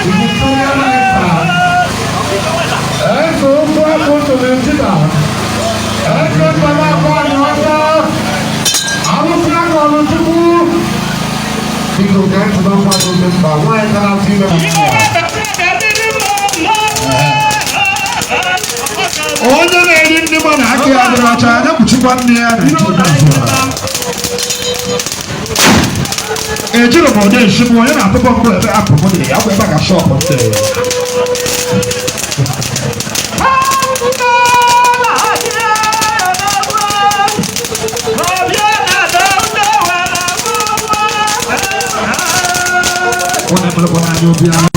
Victoria Minister, Eze okwu akụ tụrụ Ichida, Eze mgbada abụọ anyị ọcha, arụsị agọlụ Chukwu. Biko ka anyị tụrụ mmadụ dị mkpa, nwaanyị ka na-atụ ime na onye na-eri ndị mmadụ na aka ya dịrị ọcha, ya kpuchikwa nne ya na nke ikpeazụ a. Ejiri m ụdị nshi m onye na-atụpọ mbụ ebe apụ m dị ya bụ ebe a ga shop ndị. Onye merekwa n'anya obi ahụ.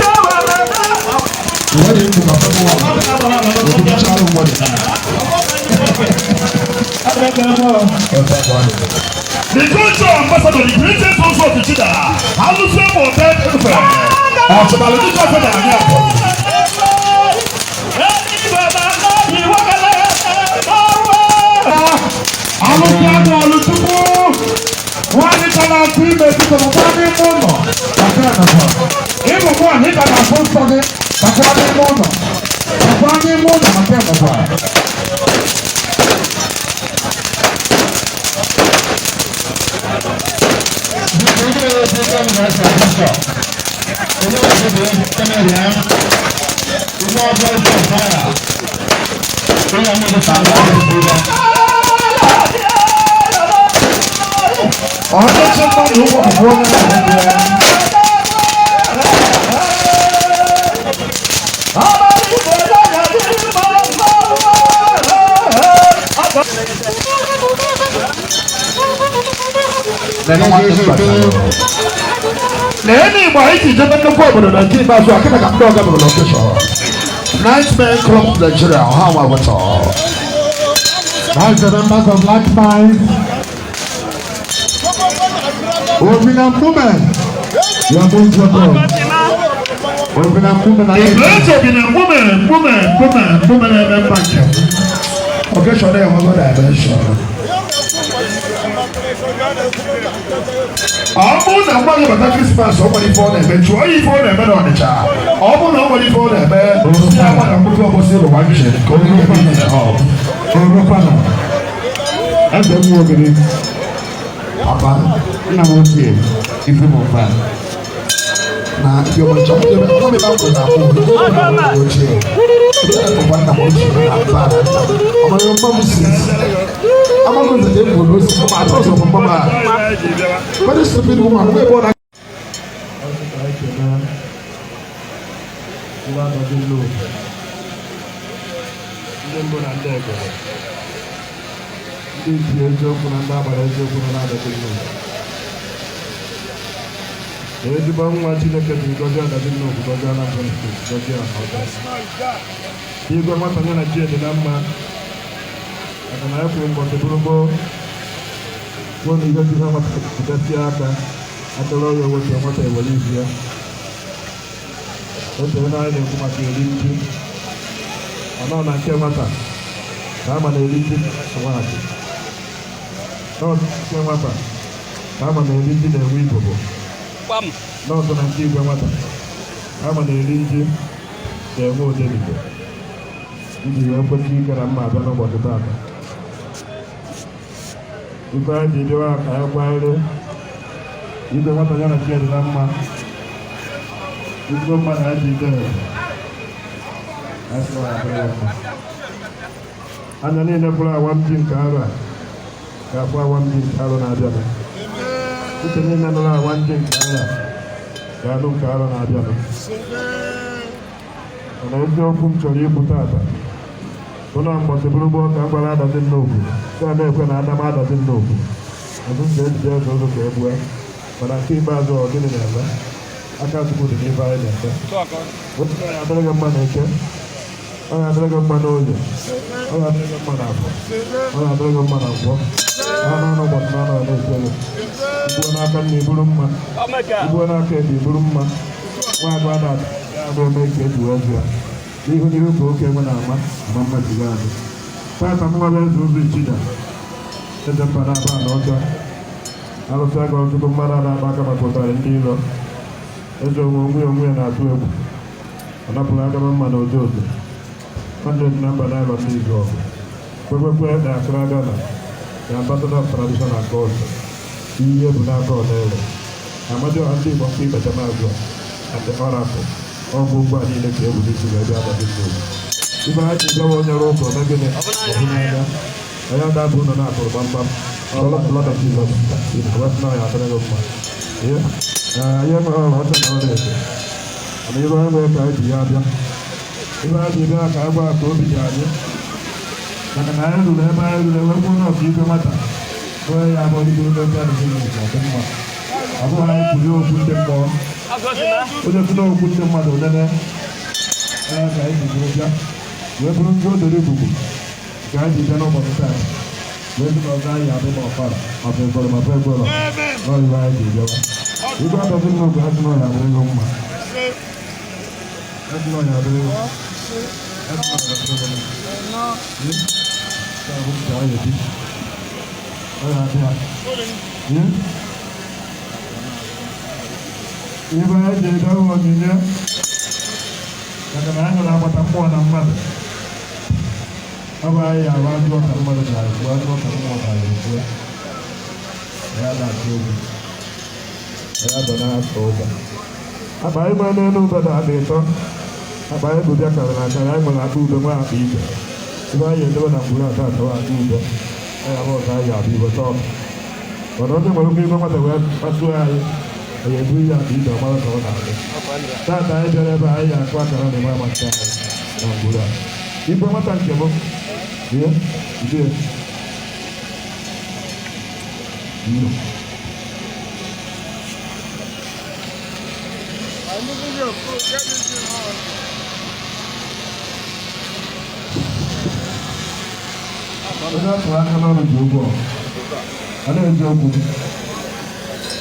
Wọ́n di mkpu ka fẹ́ mú wa. Òbí cháró wọ́n di. The culture ambassador, the greatest also of Ichida, Alụsị Mọ̀tẹ́ Efe, Ọ̀tụ̀balẹ̀ Dịka Ọ̀fẹ́ na anyị abụọ. Alụsị agọlụ Chukwu. Nwaanyị ka na-atụ ime biko nọkwa n'ime ụlọ. Maka emekwa. Ịmụ nwaanyị ka na-afụ nsọ gị bakwa n'ime ụlọ. Bakwa n'ime ụlọ maka emekwa. Ọtụtụ mmadụ ụgwọ bụ onye na-eme ya. Lee Igbo anyị ji jebe nnukwu obodo na nke ikpeazụ a kịta ka ndị ọga mere location. Nightmare Club Nigeria, ọha nwa wetọ. That's the members of Black Minds. Obina Mpume, you are most welcome. Obina Mpume na The great Obina Mpume, Mpume, Mpume, Mpume na-eme mma njem. Occasion na-enwego dimension. Ọ bụrụ na nwa gị bata Christmas, ọ nwere ife ọ na-eme, jụọ ya ife ọ na-eme n'Ọnịcha. Ọ bụrụ na ọ nwere ife ọ na-eme, si ya gwa na mkpụrụ ọbọsị ụlọ nche ka onye ga-eme ihe ọ. Orokwana, eze m ogiri, Papa, nna m ochie, ife m mba. Na ndị ọma nchọ ndị ọma ebe ahụ na-akwụ nna m ochie. Papa nna m ochie na mba na nna m. Ọmọ mma m si. Amaghị m na e kwuru n'osi, ma atọ ọzọ bụ mma m a. Very stupid woman, wey born. Ndị mbụ na ndị egede, ndị ji eziokwu na ndị agbara eziokwu nọ na-adọdị nnukwu na ezigbo nwa Chineke ji gọzie adadị nnukwu, gọzie Anambra Steeti, gọzie Ọka. Igwe nwata ya na chi dị na mma, maka na ekwuru mbọchị bụrụ gboo kwuo na ihe ji ha nwata jidesie aka atọrọ ya wetu nwata ewere izu ya otu onye anyị na-ekwu maka eri ji ọ nọ na nke nwata ka ama na eri ji nwanyị nọọsụ nke nwata ka ama na eri ji na-enwe ibobo nọọsụ na nke igwe nwata ka ama na eri ji na-enwe odenigbo iji wee kweta ike na mma abịa n'ụbọchị taata. Ife anyị ji bịawa ka anyị kwanyere igwe nwata ya na chi dị na mma, ezigbo mmadụ anyị ji ide anyị sị na ya adịrị ya mma. Anya niile fụrụ awam ji nke arụ a ga-afụ awam ji nke arụ na-abịanụ. Ntị niile nụrụ awam ji nke arụ a ga-anụ nke arụ na-abịanụ. Mana eziokwu m chọrọ ikwu taata bụ na mbọchị bụrụ gboo ka m gwara adadị nnukwu sị a na-ekwe na adam adadị nnukwu ọtụ ntị ejide eze ụzọ ka e gbue, mana nke ikpeazụ ọ gịnị na-eme aka Chukwu dị n'ife anyị na-eme. Otu ọ ya adịrị gị mma na eke, ọ ya adịrị gị mma n'oye, ọ ya adịrị gị mma na afọ, ọ ya adịrị gị mma na nkwọ. Ha na-anọ ụbọchị na anọ na-eke gị igbuo n'aka nna iburu mma, igbuo n'aka ebe iburu mma. Nwa agụ ada ya bụ eme ka eji wee zụ ya n'ihu n'ihu ka oke enwe na-ama ama mma jiga adị. Tata m nwere eze ụzọ Ichida, eze mba na-aba na ọcha, arụsị agọrọ Chukwu mmadụ a na-akpa aka maka ụtarị ndị iro. Eze onwe onwe ya onwe ya na-atụ egwu. Ọ napụrụ agama mma na odo odo. Nwanne dị na mba na-alọ ndị izu ọgụ. Kwekwekwe na Accra, Ghana, the ambassador of tradition and culture. Ihe bụ n'aka ọ na-ere. Amadioha ndị Igbo mkpa ikpecha maazụ and the oracle. Ọgwụ ugbu a niile ka ebu n'isi wee bịa Adadị Nnobi. Ibe ha ji bịawa onye rụ ụka ome gịnị? Ọhụ n'anya. Onye ga-abụ ụlọ na-akụrụ gbamgbam. Ọlụ blood of Jesus. West na ya adịrị gị mma. Ihe ihe nwere ọla ọcha na ọla edo. Mana ibe anyị nwere ka anyị ji ya bịa. Ibe anyị ji bịa ka anyị gwa ka obi dị anyị. Maka na anyị ruru ebe anyị ruru enwekwu onye ọka igwe nwata. Onye ya abụọ dịgoro n'ofe adịghị n'ụzọ ọ dị mma. Ọ bụghị anyị kwulie okwu ndị mmụọ. Onye kwulie okwu ndị mmadụ onene. Ee, ka anyị ji bụrụ bịa. Wee bụrụ ndị o doro ikuku. Ka anyị ji bịa n'ụbọchị taa. Wee sị na ọzọ anyị adị ma ọfara ma fekwere ma fekwere. N'ọyịba anyị ji bịawa. Igwe Adadị Nnobi asị na ọya adịrị gị mma. Asị na ọya adịrị gị mma. Asị na ọya adịrị gị mma. Nke a bụ nke anyị ebi. Ọya adị ya. Ibe anyị ji edowe onyinye maka na anyị na-agbata mmụọ na mmadụ. Ọ bụ anyị ahụ ajụọ ka mmadụ na-agụ ajụọ ka mmụọ na-ekwu. Ya na-atụ egwu. Ya dọ na-atụ ụga. Akpa anyị nwere n'elu ube da akpa ịtọ. Akpa anyị bụ bịa karịrị akarị, anyị nwere akpa ube nwee akpa ibe. Ibe anyị edobe na mgburu atọ atọ akpa ube. Anyị abụọ ka anyị ga-abịa ibe tọọ. Mana onye nwere ụkwụ igwe nwata wee kpasuo anyị, anyị ebu ihe akpa ibe mara ka ọ na-adị. Taata anyị bịara ebe anyị ga-akụ akara na eme amasị anyị na mgburu a. Igwe nwata nke m, ihe, ide. Onye atụrụ aka n'ọrụ ji ụgwọ. Ọ na-eji okwu.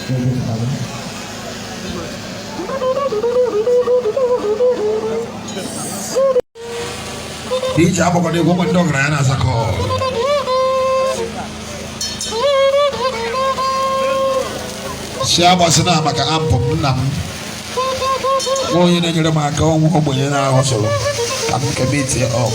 Na-eji DJ agbakọta egwu ụmụ ndị ọgaranya na-asakọ. Si agbasịna maka ampụ m nna m. Nwa onye na-enyere m aka ọnwụ ogbenye na-ahụsụrụ ka m kemetie ọp.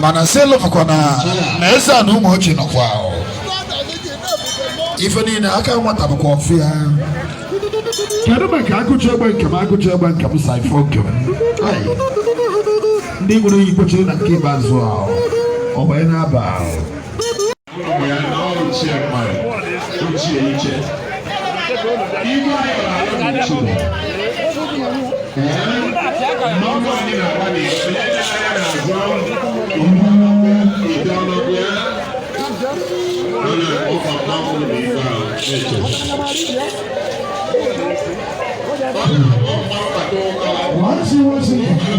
Mana sị lụfụkwa na na eze a na ụmụ ochie nọkwa ahụ. Ife niile aka nwata bụkwa ọfụ ya. Kedu maka agụcha egbe nke m, agụcha egbe nke m, saifo nke m? Ai, ndị nwere iyi kpochiri na nke ikpeazụ ahụ ọ wee na-aba ahụ. Ụmụ ya na ochie mmadụ, ochie ike. Igwe anyị na-alụ n'uche. Mmanwụ anyị na-agba n'isi, onye na-anya n'azụ, ide ọnọdụ ya. Ọ na-akpọ mmanwụ na ife ahụ na-eche. Ọ na-akpọ mmanwụ kpata ụka.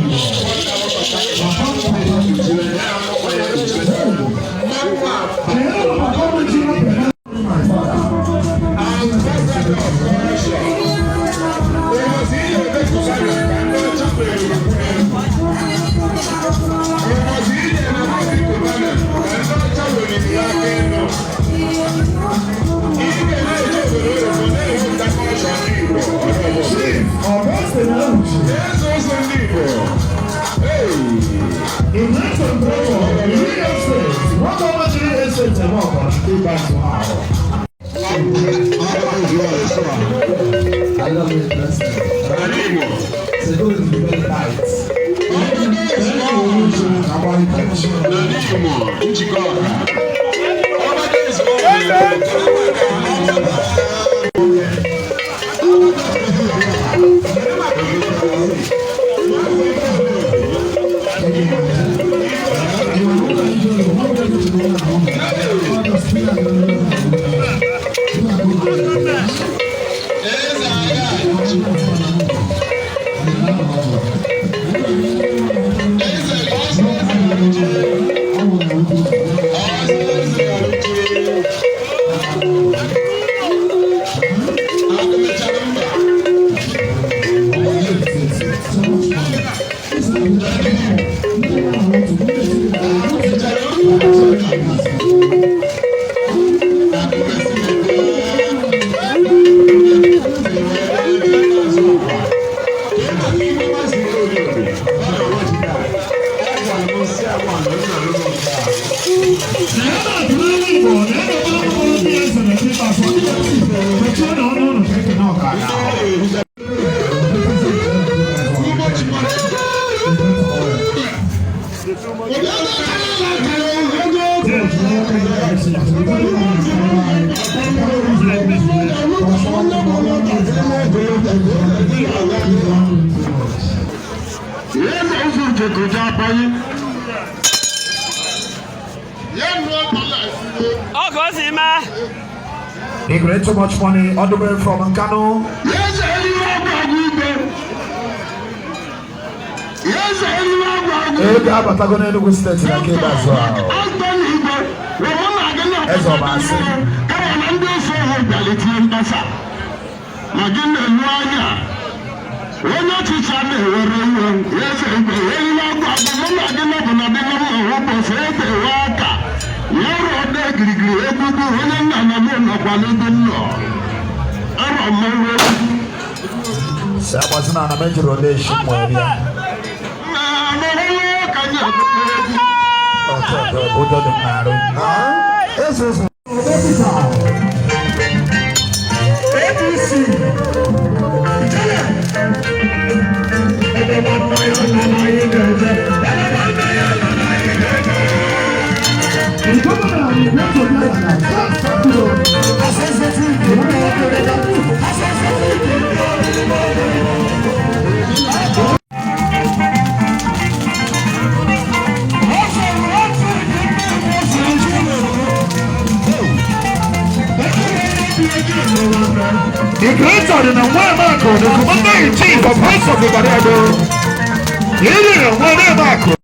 Mechie na ọnụ ụlọ ka ekene ọgaranya. Ọkọ sì máa. He create too much money all the way from Kano. Ego abatago n'Enugu steeti na nke ikpeazụ ahụ. Eze ọba asị. Ma gị na-elu anya onye ọchịchị a na-ewere iwe ya eze igwe eriri ọgwụ agụ mụ na gị nọbụ na dị na mma ụbọchị ebewe aka ya rụọ de girigiri egbugbu onye nna na mụ nọkwa n'ebe nnọ arọ mmanwụ egwu. Si agbazi na ana mejiri ole eshi mmụ eri ya. Na anụhụrụ ka anyị agụkọ egwu. Ọtọ ọtọ ụjọ dị m n'arụ. Eze ụzọ. APC. The greater than the one Marco, the commander in chief of House of the Barriado. Here, one Marco.